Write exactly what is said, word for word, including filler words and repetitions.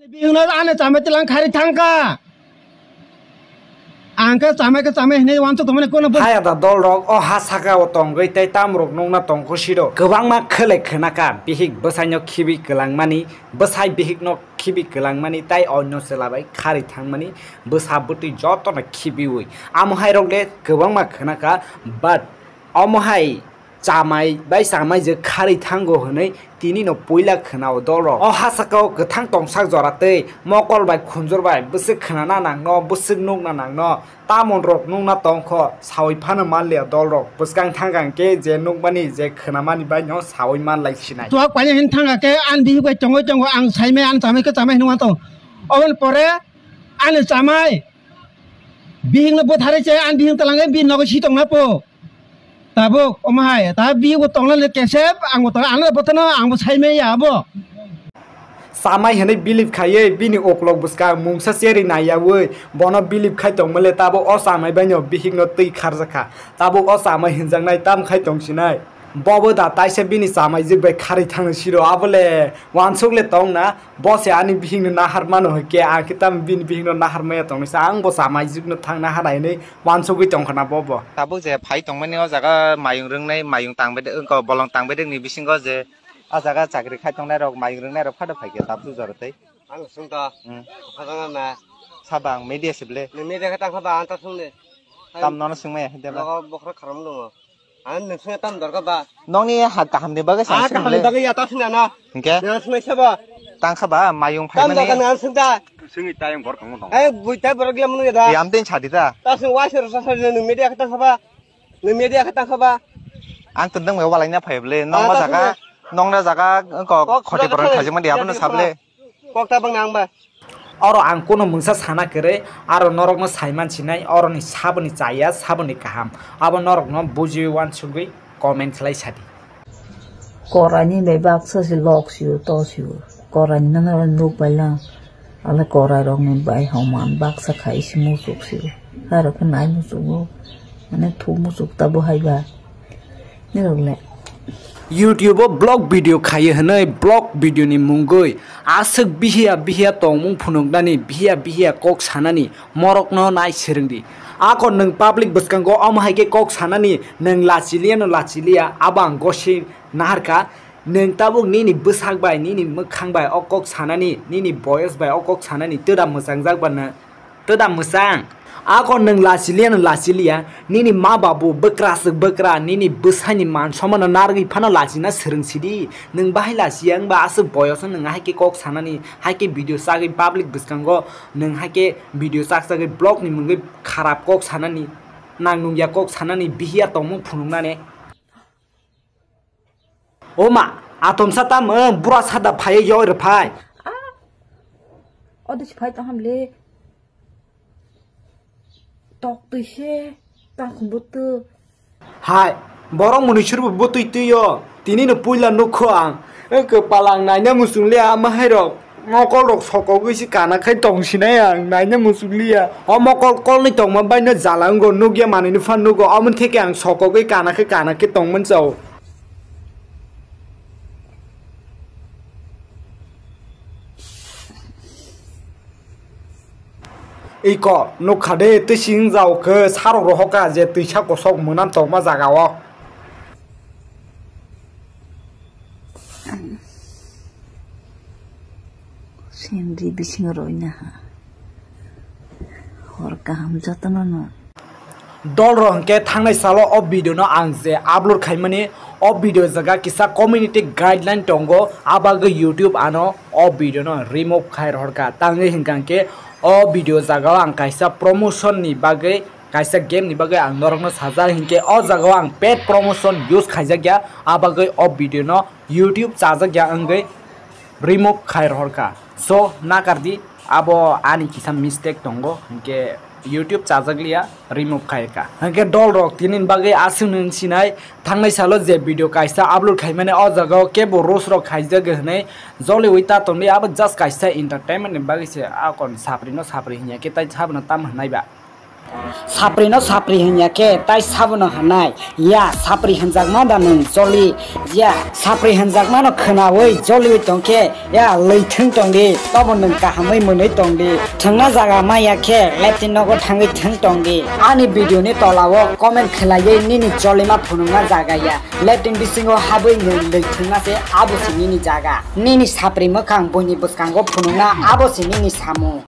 Bihikno ano chamai tilang khari thangkha. Ang khe chamai khe chamai hinwi uansuk tongmani kono bo- Hai ada dol rok o ha saka o tongwi tei tam rok nukna tongkho siro. Kwbangma khwlai khwnakha bihik bwsaino khibi kwlangmani, bwsai bihikno khibi kwlangmani tei onyo chwla bai khari thangmani bwsa bwtwi jotono khibiwi. Amo hai rok le kwbangma khwnakha, but omo hai chamai bai chamai je khari thango hwnwi tini no puila khwnao dol rok. O ha saka o kwthang tongsak jora tei mokol bai khunjur bai bwswk khwnana nangno, bwswk nukna nangno, tamon rok nukna tongkho sawi phano manliya dol rok. Bwskang thangkang khe je nukmani je khwnamani bai no sawi manlai sinai. Tuak paina hin thangkha khe ani bihik bai tongwi tongo ang saimai ani chamai khe chamai hinwi uansuk. Oboni pore ani chamai bihikno bwtharwi se ani bihik talangwi bini nogo si tongna po. Tabuk omo hai ta bihik bo tongna le kesep ang bo tongna ano bothano ang bo saimai ya abo. Samai hinwi bilip khaiwi bini uklok bwskang mungsa cherwi naiyawi bono bilip khai tongmale tabuk o samai baino bihikno twi kharjakha. Tabuk o samai hinjaknai tam khai tongsinai. Bobo da taisa bini chamaijwk bai kharwi thangwi siro, abo le uansuk le tong na, bo se ani bihikno nahar mano hwnkhe, ang khe tamo bini bihikno nahar maya tongnaisa, ang bo chamaijwkno thang nahar hinwi uansugwi tongkha na bobo. Tabuk je phai tongmani o jaga mayung rwngnai, mayung tangbai de-, wngkha bolong tangbai de ni bisingo je a jaga chakri khai tongnai rok, mayung rwngnai rok phado phaikhe tabuk jora tei. Ang swngkha. Hmm. Khajana na. Saba ang media sible. Ni media khe tangkha ba ang ta swngni. Tam nono swngmaya hide ba. Nogo bokhorok kharam dungo. Ang nwng swngya tam dorkar ba. Nokni ha kaham ni bagwi sa swng le. Ah, kaham ni bagwi ya ta swngya na. Hingke? Nwng swngmai sabo. Tangkha ba mayung phaimani. Tam dorkar nwng swngda. Swngwi tayong borok tongmo tong. Eh, bui ta borok lam nung ya da. Yam tin sadi ta. Ta swng wai sero sa sa nwng media khe tangkha ba. Nwng media khe tangkha ba. Ang tundang bai walai na phaible. Nong ma jaga, nong na jaga ko khoti borok thajima di abono sable. Kok ta bang nang ba. Oro ang kuno mungsa sana kwrwi, aro norokno saiman sinai, oroni saboni chaya, saboni kaham. Abo norokno bujiwi uansugwi comment khlai sadi. Koraini bai baksa se lok sio, to sio. Koraini nana nuk bai lang. Ale korai rokni bai homan baksa khai si musuk sio. Hai rok nai musugo. Mane thu musuk ta bo hai ba. Nirok le. YouTube o vlog video khaye hwnwi vlog video ni mungwi aswk bihiya bihiya tongmung phunuknani, bihiya bihiya kok sanani morokno nai swrwngdi. Ako nwng public bwskango omo hai khe kok sanani nwng lachiliya no lachiliya, abo ang gosi naharkha. Nwng tabuk nini bwsak bai, nini mwkhang bai o kok sanani, nini boyos bai o kok sanani twda mwchangjak ba nwng. Twda mwchang. Ako nwng lachiliya no lachiliya, nini ma babu bwkraswk bwkra, nini bwsaini man somano narwgwi phano lachina swrwng sidi. Nwng bahai lachiya wngba aswk boyoso nwng hai khe kok sanani, hai khe video chagwi public bwskango nwng hai khe video chak chagwi vlog ni mungwi kharap kok sanani, nang nungya kok sanani, bihiya tongmung phunuknani. O ma, atomsa tam, eh, bura sada phai, yoi rw phai. Ah, odi si phai tong ham le. Tok twi se, tang khum bwtw. Hai, borok mwnwi surbo bwtwi twi o. Tini no puila nukho ang. Eh, kwpal ang naina muchung le ama hai rok. Mokol rok sokogwi se kana khai tong sinai ang, naina muchung liya. O mokol kolni tongma baino jala wngo, nukya manwino phan nugo, omo theke ang sokogwi kana khe kana khe tongmani chao. Iko nukha de, twi sing jao khe sarok rohokha je twisa kosok mwnam tongma jaga o. Sindri bising roina ha. Hor kaham jotono no. Dol rok hwnkhe thangnai salo o video no ang je upload khaimani, o video jaga kisa community guideline tongo, a bagwi YouTube ano o video no remove khai rohorkha. Tangwi hwnkha hwnkhe o video jaga o ang kaisa promotion ni bagwi kaisa game ni bagwi ang norokno sajak, hinkhe o jaga o ang paid promotion use khaijakya, a bagwi o video no YouTube chajakya wngwi remove khai rohorkha. So nakardi, abo ani kisa mistake tongo, hinkhe YouTube chajakliya, remove khaikha. Hinkhe dol rok tini bagwi aswk nwng sinai, thangnai salo je video kaisa upload khaimani o jaga o kebo roast rok khaijak hwnwi joliwi ta tongdi, abo just kaisa entertainment ni bagwi se, akon sapri no sapri hinya khe tai sabno tam hwnai ba. Sapri no sapri hwnya khe tai sabono hwnai, ya sapri hwnjakma da nwng joli, ya sapri hwnjakma no khwnawi joliwi tongkhe, ya lwi thwng tongdi, tobo nwng kahamwi mwnwi tongdi. Thwngna jaga maya khe latrine nogo thangwi thwng tongdi. Ani video ni tola o comment khwlaiwi nini jolima phunukna jaga ya. Latrine bisingo habwi nwng lwi thwngna se abo se nini jaga. Nini sapri mwkhang buini bwskango phunukna abo se nini samung.